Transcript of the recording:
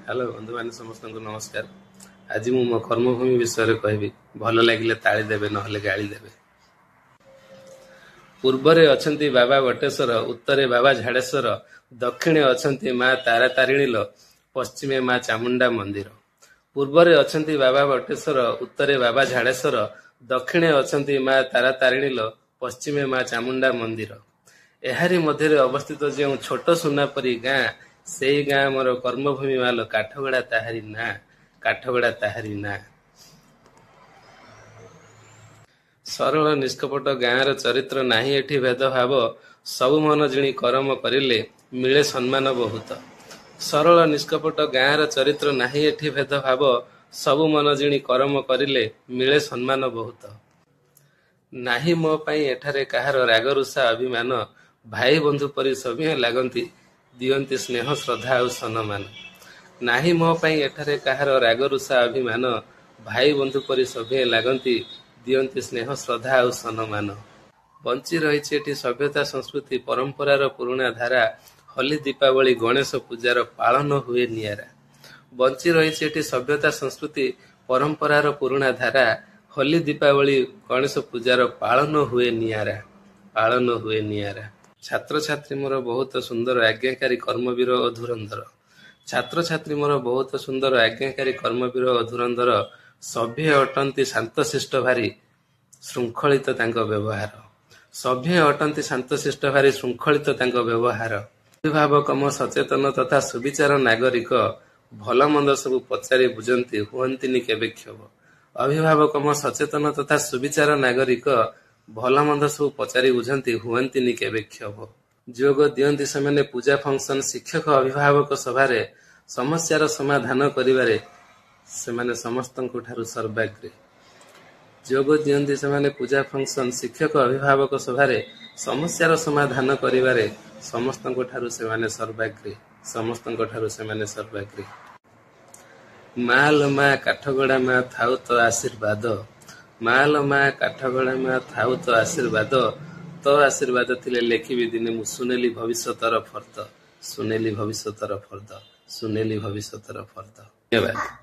Hello ବନ୍ଧୁମାନେ, ସମସ୍ତଙ୍କୁ ନମସ୍କାର। ଆଜି ମୁଁ ମୋ କର୍ମଭୂମି ବିଷୟରେ କହିବି। ଭଲ ଲାଗିଲେ ତାଳି ଦେବେ, ନହେଲେ ଗାଳି ଦେବେ। ପୂର୍ବରେ ଅଛନ୍ତି ବାବା ବଟେଶ୍ୱର, ଉତ୍ତରେ ବାବା ଝାଡ଼େଶ୍ୱର, ଦକ୍ଷିଣେ ଅଛନ୍ତି ମା ତାରା ତାରିଣୀଲ, ପଶ୍ଚିମେ ମା ଚାମୁଣ୍ଡା ମନ୍ଦିର। ପୂର୍ବରେ ଅଛନ୍ତି ବାବା ବଟେଶ୍ୱର, ଉତ୍ତରେ ବାବା ଝାଡ଼େଶ୍ୱର, ଦକ୍ଷିଣେ ଅଛନ୍ତି ମା ତାରା ତାରିଣୀଲ, ପଶ୍ଚିମେ ମା ଚାମୁଣ୍ଡା ମନ୍ଦିର। ଏହାରି ମଧ୍ୟରେ ଅବସ୍ଥିତ ଯେଉଁ ଛୋଟ ସୁନା ପରି ଗାଁ, ସେଇ ଗାଁ ମୋର କର୍ମଭୂମି ମାଲ, କାଠଗଡ଼ା ତାହାରି ନାଁ, କାଠଗଡ଼ା ତାହାରି ନାଁ। ସରଳ ନିଷ୍କପଟ ଗାଁର ଚରିତ୍ର, ନାହିଁ ଏଠି ଭେଦଭାବ, ସବୁ ମନ ଜିଣି କରମ କରିଲେ ମିଳେ ସମ୍ମାନ ବହୁତ। ସରଳ ନିଷ୍କପଟ ଗାଁର ଚରିତ୍ର, ନାହିଁ ଏଠି ଭେଦଭାବ, ସବୁ ମନ ଜିଣି କରମ କରିଲେ ମିଳେ ସମ୍ମାନ ବହୁତ। ନାହିଁ ମୋ ପାଇଁ ଏଠାରେ କାହାର ରାଗରୁଷା ଅଭିମାନ, ଭାଇ ବନ୍ଧୁ ପରି ସଭିଏଁ ଲାଗନ୍ତି, ଦିଅନ୍ତି ସ୍ନେହ ଶ୍ରଦ୍ଧା ଆଉ ସମ୍ମାନ। ନାହିଁ ମୋ ପାଇଁ ଏଠାରେ କାହାର ରାଗରୁଷା ଅଭିମାନ, ଭାଇ ବନ୍ଧୁ ପରି ସଭିଏଁ ଲାଗନ୍ତି, ଦିଅନ୍ତି ସ୍ନେହ ଶ୍ରଦ୍ଧା ଆଉ ସମ୍ମାନ। ବଞ୍ଚି ରହିଛି ଏଠି ସଭ୍ୟତା ସଂସ୍କୃତି ପରମ୍ପରାର ପୁରୁଣା ଧାରା, ହୋଲି ଦୀପାବଳି ଗଣେଶ ପୂଜାର ପାଳନ ହୁଏ ନିଆରା। ବଞ୍ଚି ରହିଛି ଏଠି ସଭ୍ୟତା ସଂସ୍କୃତି ପରମ୍ପରାର ପୁରୁଣା ଧାରା, ହୋଲି ଦୀପାବଳି ଗଣେଶ ପୂଜାର ପାଳନ ହୁଏ ନିଆରା, ପାଳନ ହୁଏ ନିଆରା। ଛାତ୍ରଛାତ୍ରୀ ମୋର ବହୁତ ସୁନ୍ଦର, ଆଜ୍ଞାକାରୀ କର୍ମବୀର ଓ ଧୁରନ୍ଧର। ଛାତ୍ରଛାତ୍ରୀ ମୋର ବହୁତ ସୁନ୍ଦର, ଆଜ୍ଞାକାରୀ କର୍ମବୀର ଓ ଧୁରନ୍ଧର, ସଭ୍ୟ ଅଟନ୍ତି ଶାନ୍ତଶିଷ୍ଟ ଭାରି, ଶୃଙ୍ଖଳିତ ତାଙ୍କ ବ୍ୟବହାର। ସଭ୍ୟ ଅଟନ୍ତି ଶାନ୍ତଶିଷ୍ଟ ଭାରି, ଶୃଙ୍ଖଳିତ ତାଙ୍କ ବ୍ୟବହାର। ଅଭିଭାବକ ମୋ ସଚେତନ ତଥା ସୁବିଚାର ନାଗରିକ, ଭଲ ମନ୍ଦ ସବୁ ପଚାରି ବୁଝନ୍ତି, ହୁଅନ୍ତିନି କେବେ କ୍ଷୋଭ। ଅଭିଭାବକ ମୋ ସଚେତନ ତଥା ସୁବିଚାର ନାଗରିକ, ଭଲ ମନ୍ଦ ସବୁ ପଚାରି ବୁଝନ୍ତି, ହୁଅନ୍ତିନି କେବେ କ୍ଷୋଭ। ଯୋଗ ଦିଅନ୍ତି ସେମାନେ ପୂଜା ଫଙ୍କସନ, ଶିକ୍ଷକ ଅଭିଭାବକ ସଭାରେ, ସମସ୍ୟାର ସମାଧାନ କରିବାରେ ସେମାନେ ସମସ୍ତଙ୍କ ଠାରୁ ସର୍ବାଗ୍ରେ। ଯୋଗ ଦିଅନ୍ତି ସେମାନେ ପୂଜା ଫଙ୍କସନ, ଶିକ୍ଷକ ଅଭିଭାବକ ସଭାରେ, ସମସ୍ୟାର ସମାଧାନ କରିବାରେ ସମସ୍ତଙ୍କ ଠାରୁ ସେମାନେ ସର୍ବାଗ୍ରେ, ସମସ୍ତଙ୍କ ଠାରୁ ସେମାନେ ସର୍ବାଗ୍ରେ। ମା ଲୋ ମା କାଠଗଡ଼ା ମା ଥାଉ ତ ଆଶୀର୍ବାଦ, ମା ଲୋ ମା କାଠଗଡ଼ା ମା ଥାଉ ତ ଆଶୀର୍ବାଦ, ତୋ ଆଶୀର୍ବାଦ ଥିଲେ ଲେଖିବି ଦିନେ ମୁଁ ସୁନେଲି ଭବିଷ୍ୟତର ଫର୍ଦ୍ଦ, ସୁନେଲି ଭବିଷ୍ୟତର ଫର୍ଦ୍ଦ, ସୁନେଲି ଭବିଷ୍ୟତର ଫର୍ଦ୍ଦ। ଧନ୍ୟବାଦ।